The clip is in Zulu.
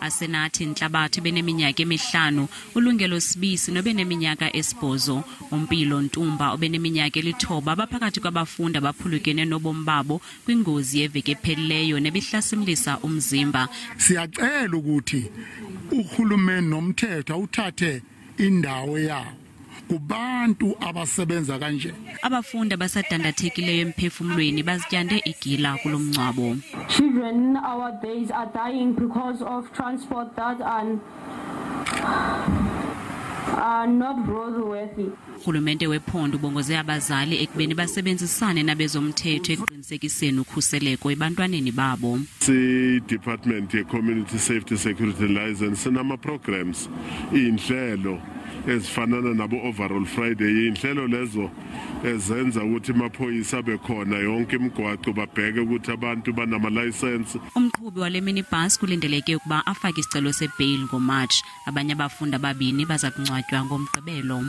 Asenathi Ntlabathi beneminyaka 5, uLungelo Sibisi nobeneminyaka 8, uMpilo Ntumba obeneminyaka 9 baphakathi kwabafundi abaphulukene nobomi babo kwingozi yeveki ephelileyo nebihlasimlisa umzimba. Siyacela ukuthi uhulumeni nomthetho awuthathe indawo yawo kubantu abasebenza kanje. Abafundi abasadandathekileyo emphefumlweni bazityande igila kulo mngcwabo. Children nowadays are dying because of transport that are not roadworthy. Urhulumente wephondo ubongoze abazali ekubeni basebenzisane nabezomthetho ekuqinisekiseni ukhuseleko ebantwaneni babo. Si-Department ye-Community Safety Security Liaison sinama-programs, iy'nhlelo ezifanana nabo Overall Friday, iy'nhlelo lezo ezenza ukuthi amaphoyisa abe khona yonke imigwaqo, babheke ukuthi abantu banama-license. Umqhubi wale minibus kulindeleke ukuba afake isicelo sebail ngoMarch. Abanye abafundi 2 baza kungcwatywa ngoMgqibelo.